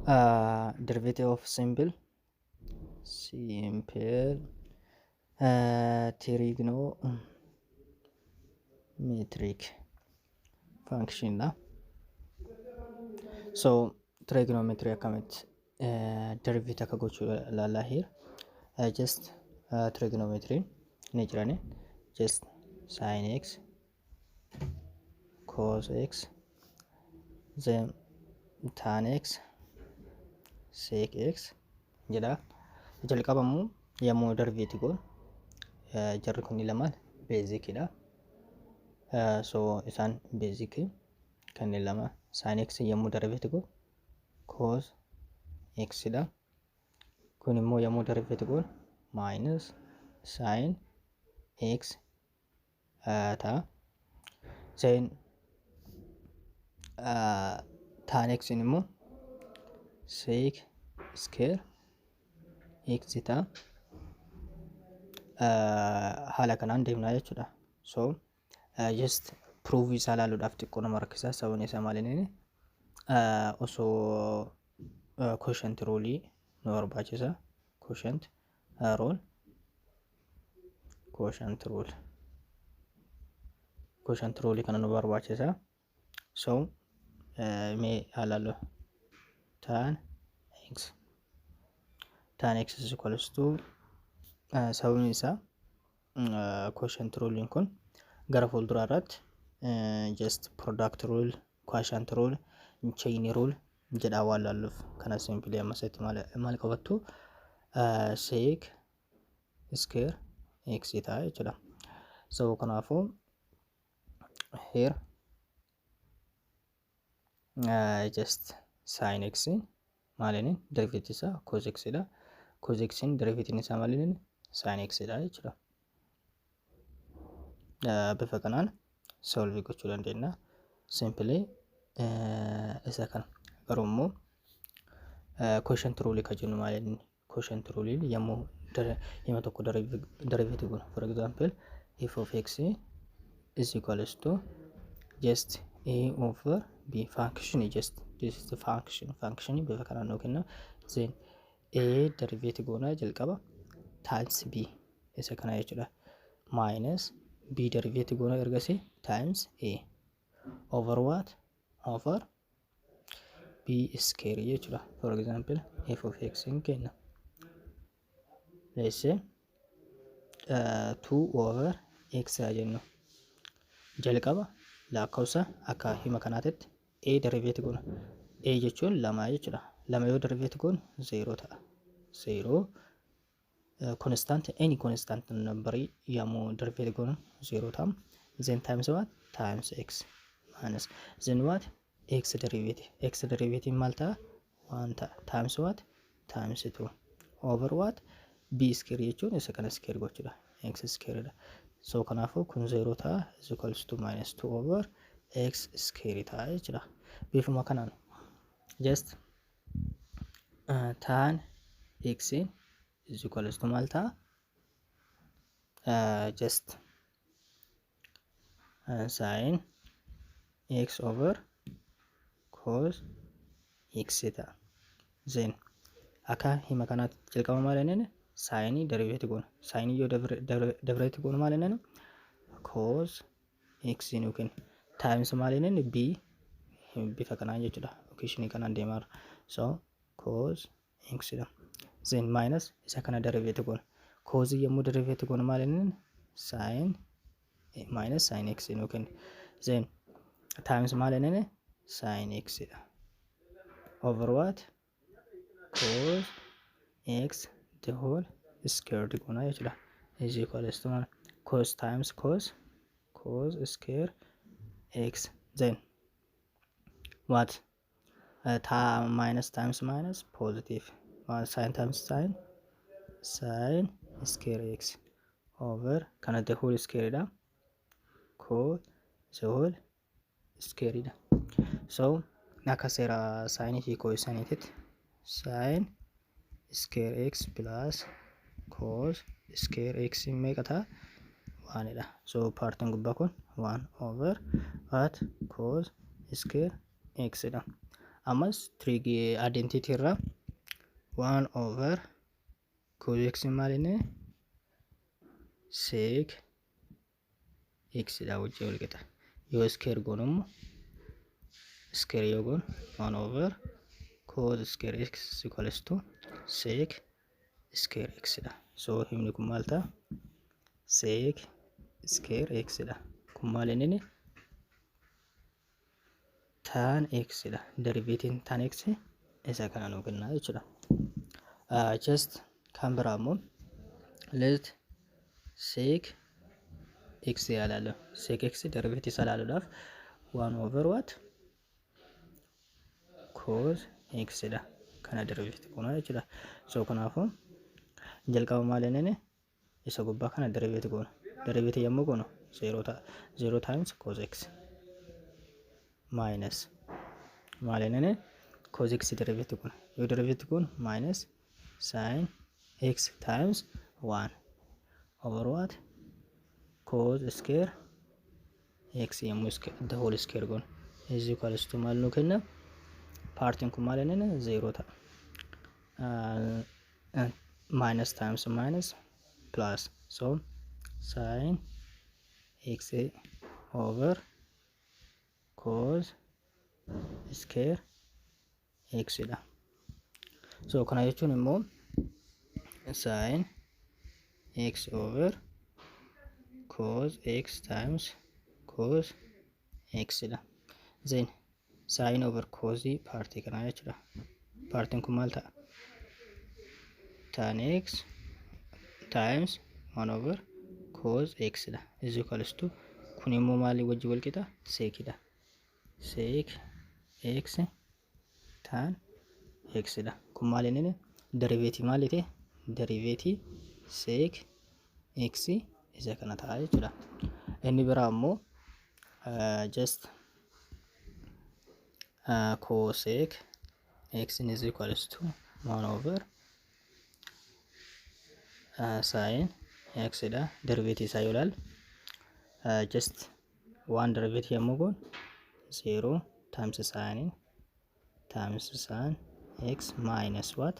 Derivative of simple trigonometric function dha. So trigonometry akkamitti derivative akka gochuu ilaallaa here. Just trigonometry ni jirani, just sin x, cos x, then tan x, sec x jedha. Jalqabamu yommuu derivative goon jarri kunni lamaan basicidha. So isaan basic kanneen lama, sin x yommuu derivative goon cos x dha. Kun immoo yommuu derivative goon minus sin x ta'a. Then tan x immoo sec square x ta'a. Haala kanaan deemnaa jechuudha. So just proof isaa ilaaluudhaaf xiqqoo nama rakkisa. Sababni isaa maal inni osoo quotient rule nu barbaachisa. Quotient rule, quotient rule, quotient rule kana nu barbaachisa. So mee ilaallu. Tan x, tan x is equals to, sababni isaa quotient rule kun gara fuulduraa irratti just product rule, quotient rule, chain rule jedhaa waan laalluuf, kana simply amma asitti maal qabattu, sec square x ta'a jechuudha. So kanaafuu here just sin x maaliin derivative isaa cos x dha. Cos x derivative isaa maaliin sin x dha jechuudha. Bifa kanaan solve gochuu dandeenya. Simply isa kana garuu immoo quotient rule ka jennu maaliin? Quotient rule yommuu hima tokko derivative goonu, for example, f of x is equals to just a over b function, just this is the function. Function bifa kanaan nuu kenna. Then a derivative goona jalqaba, times b isa kana jechuudha, minus b derivative goona ergasii, times a over what? Over b square jechuudha. For example, f of x in kenna, let's say 2 over x haa jennu. Jalqaba lakkoofsa akka hima kanaatitti a derivative goona. A jechuun lama jechuudha. Lama yoo derivative goonu 0 ta'a. 0, constant, any constant number yommuu derivative goonu 0 ta'a. Then times what? Times x, minus, then what? X derivative, x derivative maal ta'a? 1 ta'a. Times what? Times 2 over what? B square jechuun isa kana square gochuudha, x square dha. So kanaafuu kun 0 ta'a, is equals to minus 2 over x square ta'a jechuudha. Bifuma kanaan just tan x is equals to maal ta'a? Just sin x over cos x ta'a. Then akka hima kanaatti jalqaba maal jenneen? Sineii derivative goona. Sineii yoo derivative goonu maal jenneen? Cos x nu kenna. Times maal jenneen? B bifa kanaan jechuudha. Equationii kanaan deemaa. So cos x dha. Then minus isa kana derivative goona. Cosii yommuu derivative goonu maal jenneen? Sin, minus sin x nu kenna. Then times maal jenneen? Sin x dha. Over what? Cos x the whole squared goona jechuudha. Is equals to cos times cos, cos square x. Then what? Ta minus times minus positive, sin times sin, sin square x over kana the whole square dha, cos the whole square dha. So akka seera sineii fi cosiniititti sin square x plus cos square x meeqa ta'a? Onedha. So partiin gubbaa kun one over what? Cos square x dha. Ammas trig identity irraa 1 over cos x maal inni? Sec x dha wajjin wal qixa. Yoo square goonu immoo, square yoo goonu, 1 over cos square x equals to sec square x dha. So himni kun maal ta'a? Sec square x dha. Kun maal inni? Tan x dha. Derivative tan x isa kana nuu kenna jechuudha. Just kan biraa immoo let sec x ilaalu. Sec x derivative isa ilaaluudhaaf 1 over what? Cos x dha. Kana derivative goona jechuudha. So kanaafuu jalqaba maal inni? Isa gubbaa kana derivative goona. Derivative yommuu goonu 0 ta'a. 0 times cos x minus maal inni? Cos x derivative goona. Yoo derivative goonu minus sin x times 1 over what? Cos square x yommuu the whole square goonu is equals to maal nuu kenna? Partiin kun maal inni? 0 ta'a. Minus times minus plus, so sin x over cos square x dha. So kana jechuun immoo sin x over cos x times cos x dha. Then sin over cos partii kanaa jechuudha. Partiin kun maal ta'a? Tan x times 1 over cos x dha. Is equals to kun immoo maalii wajji wal qixa? Sec dha. Sec x tan x dha. Kun maal inni? Derivative maali ta'e? Derivative sec x isa kana ta'a jechuudha. Inni biraa immoo just cosec x is equals to 1 over sin x dha. Derivative isaa yoo ilaalu, just one derivative yommuu goonu 0 times sin times sin x minus what?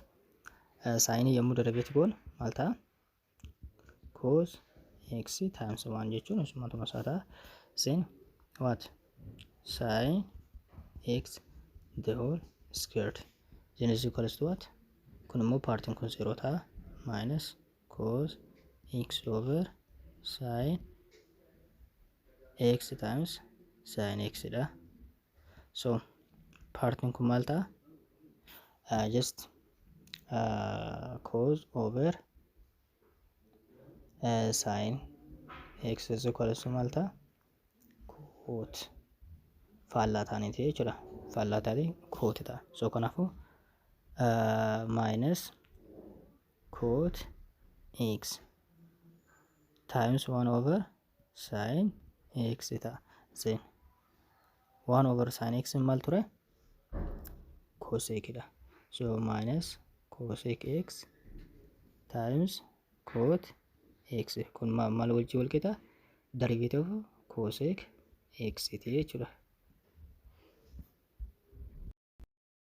Sin yommuu derivative goonu maal ta'a? Cos x times 1 jechuun isumatuma isaa ta'a. Then what? Sin x the whole squared. Then is equals to what? Kun immoo partiin kun 0 ta'a, minus cos x over sin x times sin x dha. So partiin kun maal ta'a? Just cos over sin x is equals to maal ta'a? Cot faallaa ta'aniiti jechuudha. Faallaa ta'anii cot ta'a. So kanaafuu minus cot x times 1 over sin x ta'a. Then 1 over sin x maal ture? Cosec dha. So minus cosec x times cot x kun maal wajjin wal qixa? Derivative of cosec x ti jechuudha.